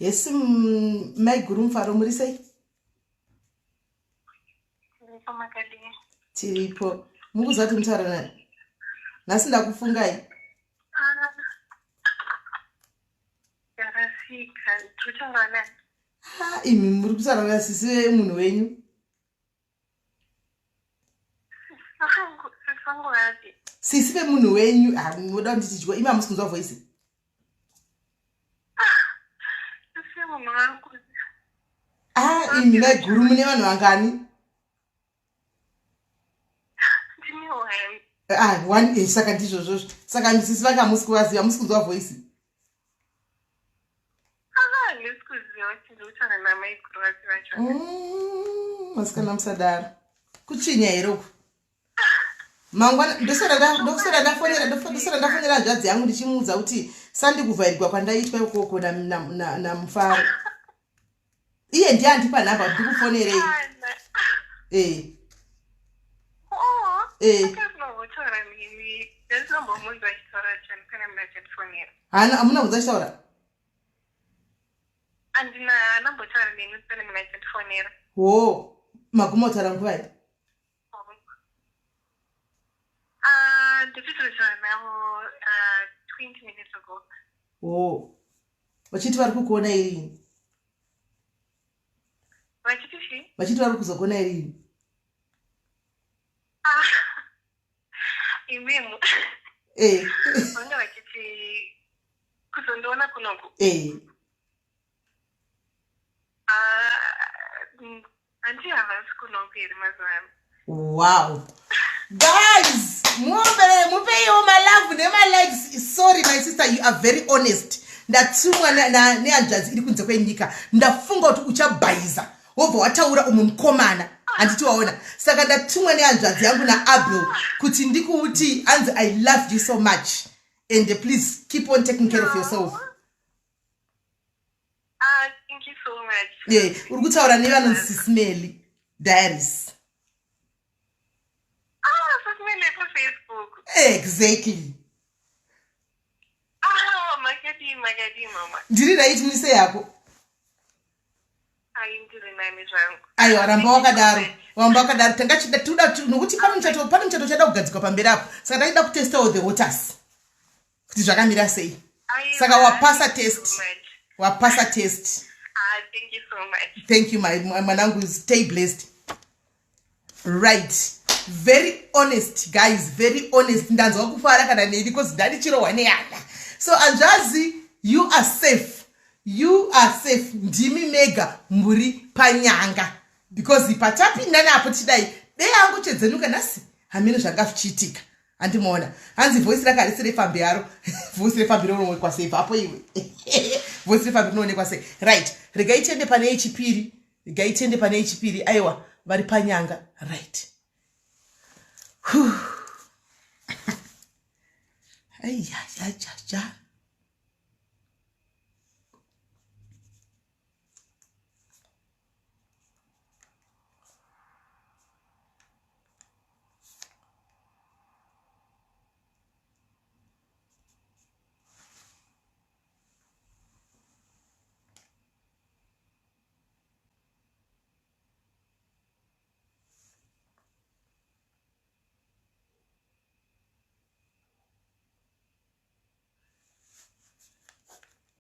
Hesi maiguru Mufaro, muri sei? Tiripo, makadii? Tiripo. Mukuziva kuti mutaura nani nhasi? Ndakufungai. Ah, Yarasika, tiri nani? Ha, imi muri kutaura nasisi vemunhu wenyu. Sisi vangu vapi? Sisi vemunhu wenyu. Ha, munoda kunditi dyo imi? Hamusi kunzwa voice? Sisi vemunhu vangu. Ah, imi maiguru, mune vanhu vangani? Ndine one. Ah, one. Saka ndizvozvozvo. Saka sisi vanga hamusi kuvaziva, hamusi kunzwa voice? Ah, handisi kuziva kuti ndiri kutaura namaiguru vapi vacho. Vasikana musadaro. Kutsvinya here uku? Mangwana ndosara ndafonera hanzvadzi yangu ndichimuudza kuti sandi kuvhairwa kwandaitwa ikoko naMufaro. Iye ndiye andipa nhamba kuti ndikufonerei. Ah, Oh, akazombotaura nemi? Ndazombomunzwa achitaura chani kana munhu achandifonera. Hana, hamuna kunzwa achitaura? Handina, anambotaura neni pane munhu achandifonera. Ho, maguma kutaura nguvai? Ah, ndikutotaura navo 20 minutes ago. Ho, vachiti vari kukuona irini? Vachiti chii? Vachiti vari kuzokuona irini? Ah, imimi. Vanga vachiti kuzondiona kunoku. Ah, handi havasi kunoku here mazuva ano? Wow, guys, muomberere, mupeiwo malove nemalikes. Sorry, my sister, you are very honest. Ndatsumwa nehanzvadzi iri kunze kwenyika. Ndafunga kuti uchabhaiza wobva wataura umwe mukomana, handiti waona? Saka ndatumwa nehanzvadzi yangu naAbel kuti ndikuuti hanzi, "I love you so much and please keep on taking care of yourself." Ah, thank you so much. Yeah, uri kutaura nevanonzi Sismeli Diaries. Ah, Sismeli paFacebook? Exactly. Ah, makadii, makadii, mama? Ndiri right, mise yako? Ai, ndiri nani zvangu. Aiwa, ramba wakadaro, ramba wakadaro. Tanga chida toda nokuti pane muchato uchada kugadzikwa pamberi apo, saka taida kutestawo the waters kuti zvakamira sei. Aiwa, Saka wapasa thank you test. so much. Wapasa test. Ah, thank you so much. Thank you, my mwanangu. Stay blessed. Right, very honest, guys, very honest. Ndanzwa kufara kana neni because ndandichirohwa nehana. So anzvazi, you are safe, you are safe. Ndimi mega muri panyanga because patapinda napo tidai dei yangu chedzenuka nhasi, hameno zvanga zvichiitika. Handimaona hanzi voice rake harisi refambi yaro. Voice refambi rinoonekwa sei bvapo iwe? Voice refambi rinoonekwa sei? Right, regai tiende pane yechipiri, regai tiende pane yechipiri. Aiwa, vari panyanga. Right. Aiyayajaja.